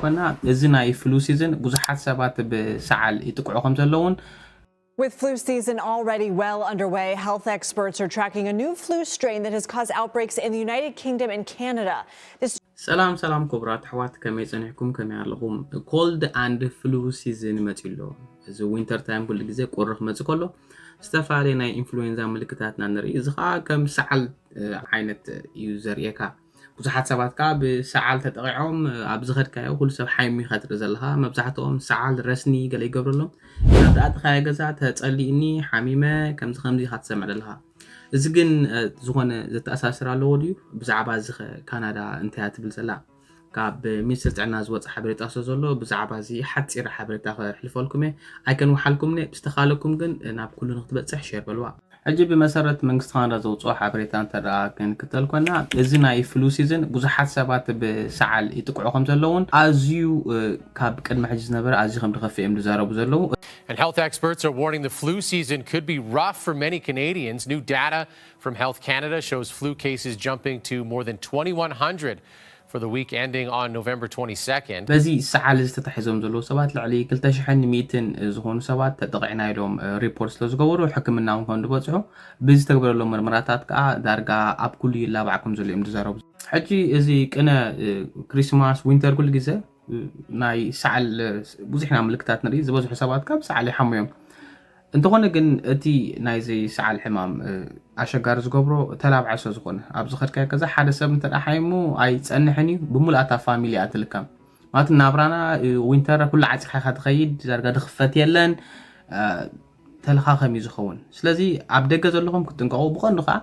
ኮና፣ እዚ ናይ flu season ብዙሓት ሰባት ብሰዓል ይጥቅዑ ከም ዘለውን With flu season already well underway, health experts are tracking a new flu strain that has caused outbreaks in the United Kingdom and Canada. This ሰላም ሰላም ክቡራት ኣሕዋት፣ ከመይ ጸኒሕኩም? ከመይ ኣለኹም? Cold and flu season መጺኡ ኣሎ። እዚ winter time ኩሉ ግዜ ቁሪ ክመጽእ ከሎ ዝተፈላለየ ናይ ኢንፍሉዌንዛ ምልክታትና ንርኢ። እዚ ከዓ ከም ሰዓል ዓይነት እዩ ዘርእየካ። ብዙሓት ሰባት ከዓ ብሰዓል ተጠቂዖም ኣብ ዝኸድካዮ ኩሉ ሰብ ሓሚኻ ትርኢ ዘለኻ። መብዛሕትኦም ሰዓል፣ ረስኒ ገለ ይገብረሎም። ናብ ዝኣተኻዮ ገዛ ተጸሊእኒ፣ ሓሚመ፣ ከምዚ ከምዚ ኢኻ ትሰምዕ ዘለኻ። እዚ ግን ዝኾነ ዘተኣሳስር ኣለዎ ድዩ? ብዛዕባ እዚ ኸ ካናዳ እንታይ እያ ትብል ዘላ? ካብ ሚኒስትሪ ጥዕና ዝወፀ ሓበሬታ ስለ ዘሎ ብዛዕባ እዚ ሓፂር ሓበሬታ ከሕልፈልኩም እየ። ኣይከንውሓልኩምን እየ። ብዝተኻለኩም ግን ናብ ኩሉ ንክትበፅሕ ሸር በልዋ። ሕጂ ብመሰረት መንግስቲ ካናዳ ዘውፅኦ ሓበሬታ እንተ ደኣ ክንክተል ኮና፣ እዚ ናይ flu season ብዙሓት ሰባት ብሰዓል ይጥቅዑ ከም ዘለውን ኣዝዩ ካብ ቅድሚ ሕጂ ዝነበረ ኣዝዩ ከም ዝኸፍእ እዮም ዝዛረቡ ዘለዉ። And health experts are warning the flu season could be rough for many Canadians. New data from Health Canada shows flu cases jumping to more than twenty-one hundred for the week ending on November twenty-second. በዚ ሰዓል እዚ ተታሒዞም ዘለዉ ሰባት ልዕሊ ክልተ ሽሕን ሚእትን ዝኾኑ ሰባት ተጠቂዕና ኢሎም ሪፖርት ስለ ዝገበሩ ሕክምና እውን ከም ዝበፅሑ ብዝተግበረሎም ምርመራታት ከዓ ዳርጋ ኣብ ኩሉ ይላባዕ ከም ዘሎ እዮም ዝዛረቡ። ሕጂ እዚ ቅነ ክሪስማስ ዊንተር ኩሉ ግዜ ናይ ሰዓል ብዙሕና ምልክታት ንርኢ። ዝበዝሑ ሰባት ካብ ሰዓል ይሓሙ እዮም። እንተኾነ ግን እቲ ናይዚ ሰዓል ሕማም ኣሸጋሪ ዝገብሮ ተላብዓ ስለ ዝኾነ ኣብዚ ኸድካዮ ገዛ ሓደ ሰብ እንተ ሓይሙ ኣይፀንሕን እዩ። ብምሉኣታ ፋሚሊ እያ ትልከም ማለት ናብራና ዊንተር ኩሉ ዓፂኻ ኢኻ ትኸይድ፣ ዳርጋ ድኽፈት የለን። ተለኻኸም እዩ ዝኸውን። ስለዚ ኣብ ደገ ዘለኹም ክትጥንቀቑ፣ ብቐንዱ ከዓ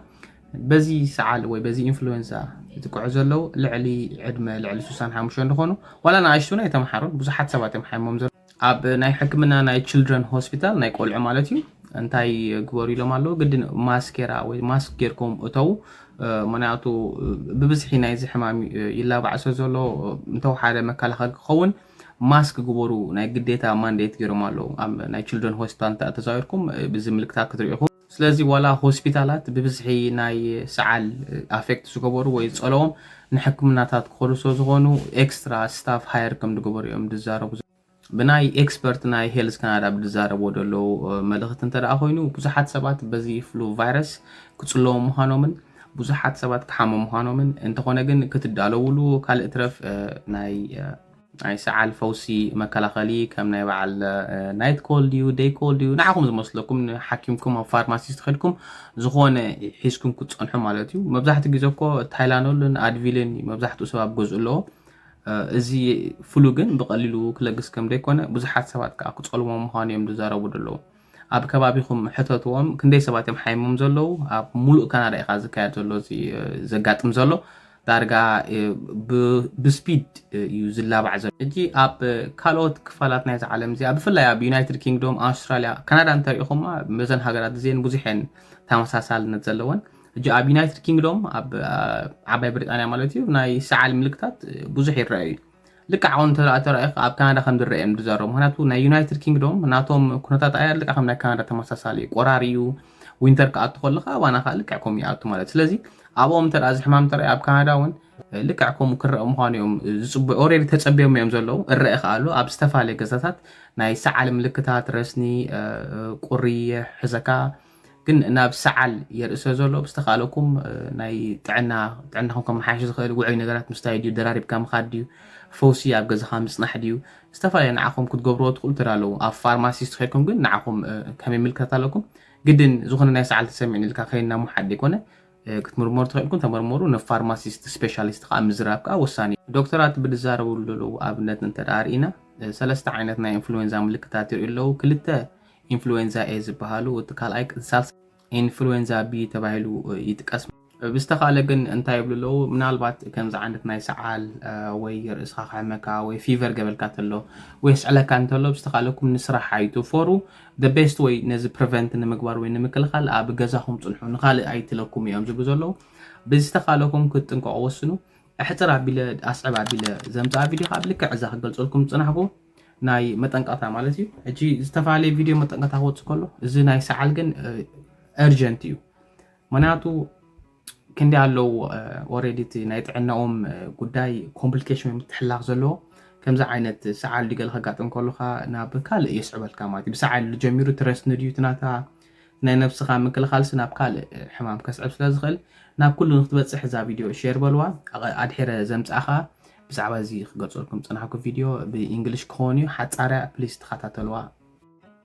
በዚ ሰዓል ወይ በዚ ኢንፍሉዌንዛ ዝጥቅዑ ዘለዉ ልዕሊ ዕድመ ልዕሊ ስሳን ሓሙሽተን ዝኾኑ ዋላ ንኣሽቱን ኣይተምሓሩን ብዙሓት ሰባት እዮም ሓይሞም ዘለዉ። ኣብ ናይ ሕክምና ናይ ችልድረን ሆስፒታል ናይ ቆልዑ ማለት እዩ እንታይ ግበሩ ኢሎም ኣለዉ። ግድን ማስኬራ ወይ ማስክ ጌርኩም እተዉ። ምክንያቱ ብብዝሒ ናይዚ ሕማም ይላባዕ ስለ ዘሎ እንተወሓደ መከላኸሊ ክኸውን ማስክ ግበሩ ናይ ግዴታ ማንዴት ገይሮም ኣለዉ። ኣብ ናይ ችልድረን ሆስፒታል እንተ ተዛዊርኩም ብዚ ምልክታት ክትርኢ ኢኹም። ስለዚ ዋላ ሆስፒታላት ብብዝሒ ናይ ሰዓል ኣፌክት ዝገበሩ ወይ ዝጸለዎም ንሕክምናታት ክኸዱ ስለ ዝኾኑ ኤክስትራ ስታፍ ሃየር ከም ዝገበሩ እዮም ዝዛረቡ። ብናይ ኤክስፐርት ናይ ሄልዝ ካናዳ ብዝዛረብዎ ዘለዉ መልእኽቲ እንተ ደኣ ኮይኑ ብዙሓት ሰባት በዚ ፍሉ ቫይረስ ክጽለዉ ምዃኖምን ብዙሓት ሰባት ክሓሙ ምዃኖምን እንተኾነ ግን ክትዳለውሉ ካልእ ትረፍ ናይ ናይ ሰዓል ፈውሲ መከላኸሊ ከም ናይ በዓል ናይት ኮል ድዩ ደይ ኮል ድዩ ንዓኹም ዝመስለኩም ንሓኪምኩም ኣብ ፋርማሲስት ከድኩም ዝኾነ ሒዝኩም ክትፀንሑ ማለት እዩ። መብዛሕትኡ ግዜ እኮ ታይላኖልን ኣድቪልን መብዛሕትኡ ሰብ ኣብ ገዝኡ ኣለዎ። እዚ ፍሉ ግን ብቐሊሉ ክለግስ ከም ዘይኮነ ብዙሓት ሰባት ከዓ ክፀልዎም ምዃኑ እዮም ዝዛረቡ ዘለዉ። ኣብ ከባቢኹም ሕተትዎም ክንደይ ሰባት እዮም ሓይሞም ዘለዉ? ኣብ ሙሉእ ካናዳ ኢኻ ዝካየድ ዘሎ እዚ ዘጋጥም ዘሎ ዳርጋ ብስፒድ እዩ ዝላባዕ ዘሎ። ሕጂ ኣብ ካልኦት ክፋላት ናይዚ ዓለም እዚኣ ብፍላይ ኣብ ዩናይትድ ኪንግዶም፣ ኣውስትራልያ፣ ካናዳ እንተሪኢኹማ መዘን ሃገራት እዚአን ብዙሕ እየን ተመሳሳልነት ዘለወን። ሕጂ ኣብ ዩናይትድ ኪንግዶም ኣብ ዓባይ ብሪጣንያ ማለት እዩ ናይ ሰዓል ምልክታት ብዙሕ ይረአ እዩ። ልክዕ ከምኡ እንተ ተራእየ ኣብ ካናዳ ከም ዝረአ እዮም ዝዛረቡ። ምክንያቱ ናይ ዩናይትድ ኪንግዶም ናቶም ኩነታት ኣየር ልክዕ ከም ናይ ካናዳ ተመሳሳሊ እዩ። ቆራሪ እዩ። ዊንተር ክኣቱ ከሎ ከዓ ኣባና ከዓ ልክዕ ከምኡ ይኣቱ ማለት። ስለዚ ኣብኦም እንተ እዚ ሕማም እንተ ኣብ ካናዳ እውን ልክዕ ከምኡ ክረአ ምዃኑ እዮም ዝፅበ ኦሬዲ ተፀቢዮም እዮም ዘለዉ። እረአ ከዓ ኣሎ ኣብ ዝተፈላለየ ገዛታት ናይ ሰዓል ምልክታት ረስኒ፣ ቁሪ ሕዘካ ግን ናብ ሰዓል የርእሰ ዘሎ ብዝተኻለኩም ናይ ጥዕና ጥዕናኹም ከመሓየሽ ዝኽእል ውዑይ ነገራት ምስታይ ድዩ ደራሪብካ ምኻድ ድዩ ፈውሲ ኣብ ገዛኻ ምፅናሕ ድዩ ዝተፈላለዩ ንዓኹም ክትገብርዎ ትኽእሉ ትዳ ኣለዉ ኣብ ፋርማሲስት ከድኩም ግን ንዓኹም ከመይ ምልክታት ኣለኩም ግድን ዝኾነ ናይ ሰዓል ተሰሚዕን ኢልካ ከይና ምሓድ ዘይኮነ ክትምርመሩ ትኽእልኩም ተመርመሩ ንፋርማሲስት ስፔሻሊስት ከዓ ምዝራብ ከዓ ወሳኒ ዶክተራት ብዝዛረብሉ ዘለዉ ኣብነት እንተ ርኢና ሰለስተ ዓይነት ናይ ኢንፍሉዌንዛ ምልክታት ይርእዩ ኣለዉ ክልተ ኢንፍሉዌንዛ ኤ ዝበሃሉ እቲ ካልኣይ ሳልሳይ ኢንፍሉዌንዛ ቢ ተባሂሉ ይጥቀስ። ብዝተኻለ ግን እንታይ ይብሉ ኣለዉ ምናልባት ከምዚ ዓይነት ናይ ሰዓል ወይ ርእስኻ ክሕመካ ወይ ፊቨር ገበልካ ተሎ ወይ ስዕለካ እንተሎ ብዝተኻለኩም ንስራሕ ኣይትፈሩ the best way ነዚ ፕሪቨንት ንምግባር ወይ ንምክልኻል ኣብ ገዛኹም ፅንሑ ንኻልእ ኣይትለኩም እዮም ዝብሉ ዘለዉ ብዝተኻለኩም ክትጥንቀቑ ወስኑ ኣሕፅር ኣቢለ ኣስዕብ ኣቢለ ዘምፅኣ ቪድዮ ካብ ልክዕ እዛ ክገልፀልኩም ዝፅናሕኩ ናይ መጠንቀቕታ ማለት እዩ። ሕጂ ዝተፈላለየ ቪድዮ መጠንቀቕታ ክወፅእ ከሎ እዚ ናይ ሰዓል ግን እርጀንት እዩ። ምክንያቱ ክንደይ ኣለዉ ኦሬዲ እቲ ናይ ጥዕናኦም ጉዳይ ኮምፕሊኬሽን ወይ ምትሕላኽ ዘለዎ ከምዚ ዓይነት ሰዓል ድዩ ገለ ከጋጥም ከሎ ኸኣ ናብ ካልእ የስዕበልካ ማለት እዩ። ብሰዓል ጀሚሩ ትረስኒ ድዩ ትናታ ናይ ነብስኻ ምክልኻልሲ ናብ ካልእ ሕማም ከስዕብ ስለ ዝኽእል ናብ ኩሉ ንክትበጽሕ እዛ ቪድዮ ሼር በልዋ። ኣቐ- ኣድሒረ ዘምጽኣ ኸኣ ብዛዕባ እዚ ክገልጸልኩም ዝጸናሕኩ ቪድዮ ብእንግሊሽ ክኸውን እዩ። ሓጻርያ ፕሊስ ተኸታተልዋ።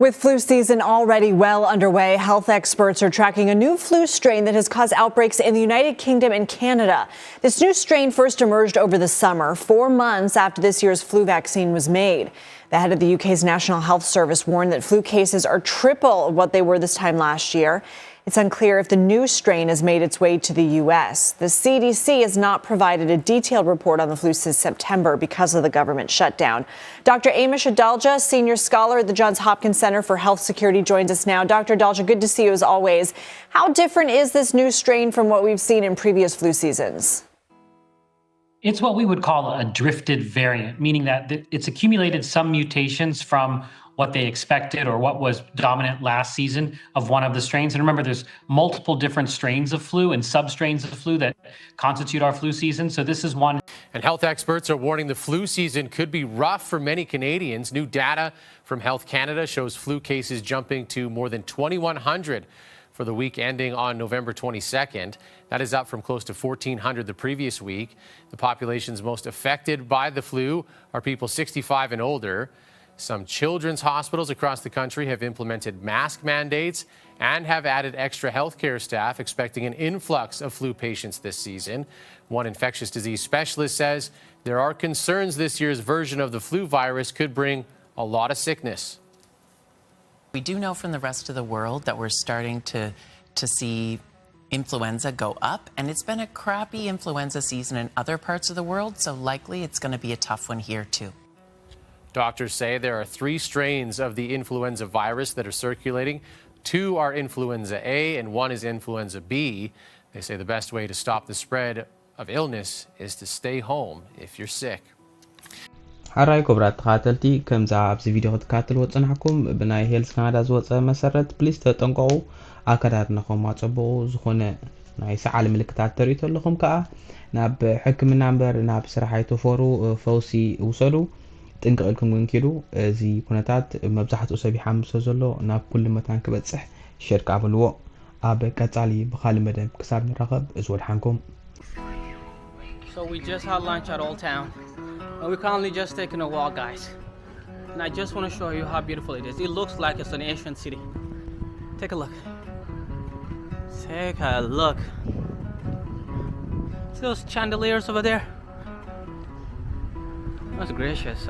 With flu season already well underway, health experts are tracking a new flu strain that has caused outbreaks in the United Kingdom and Canada. This new strain first emerged over the summer, four months after this year's flu vaccine was made. The head of the U K's National Health Service warned that flu cases are triple what they were this time last year. It's unclear if the new strain has made its way to the U S. The C D C has not provided a detailed report on the flu since September because of the government shutdown. Doctor Amesh Adalja, senior scholar at the Johns Hopkins Center for Health Security, joins us now. Doctor Adalja, good to see you as always. How different is this new strain from what we've seen in previous flu seasons? It's what we would call a drifted variant, meaning that th- it's accumulated some mutations from what they expected or what was dominant last season of one of the strains. And remember, there's multiple different strains of flu and substrains of flu that constitute our flu season. So this is one. And health experts are warning the flu season could be rough for many Canadians. New data from Health Canada shows flu cases jumping to more than twenty-one hundred for the week ending on November twenty-second. That is up from close to fourteen hundred the previous week. The populations most affected by the flu are people sixty-five and older. Some children's hospitals across the country have implemented mask mandates and have added extra healthcare staff, expecting an influx of flu patients this season. One infectious disease specialist says there are concerns this year's version of the flu virus could bring a lot of sickness. We do know from the rest of the world that we're starting to, to see influenza go up, and it's been a crappy influenza season in other parts of the world, so likely it's going to be a tough one here too. Doctors say there are three strains of the influenza virus that are circulating. Two are influenza A and one is influenza B. They say the best way to stop the spread of illness is to stay home if you're sick. ሓራይ ክቡራት ተኸታተልቲ፣ ከምዛ ኣብዚ ቪድዮ ክትከታተልዎ ዝጸናሕኩም ብናይ ሄልስ ካናዳ ዝወጸ መሰረት ፕሊስ ተጠንቀቑ። ኣከዳድናኹም ኣጸብቑ። ዝኾነ ናይ ሰዓል ምልክታት ተርእዩ ተለኹም ከኣ ናብ ሕክምና እምበር ናብ ስራሕ ኣይትፈሩ፣ ፈውሲ ውሰዱ። ጥንቅቕ ኢልኩም ግን ኪዱ። እዚ ኩነታት መብዛሕትኡ ሰብ ይሓምሶ ዘሎ ናብ ኩሉ መታን ክበጽሕ ሸር ከኣ በልዎ። ኣብ ቀጻሊ ብኻልእ መደብ ክሳብ ንራኸብ እዚ ወድሓንኩም። So we just had lunch at Old Town, and we're currently just taking a walk, guys. And I just want to show you how beautiful it is. It looks like it's an ancient city. Take a look. Take a look. See those chandeliers over there? That's gracious.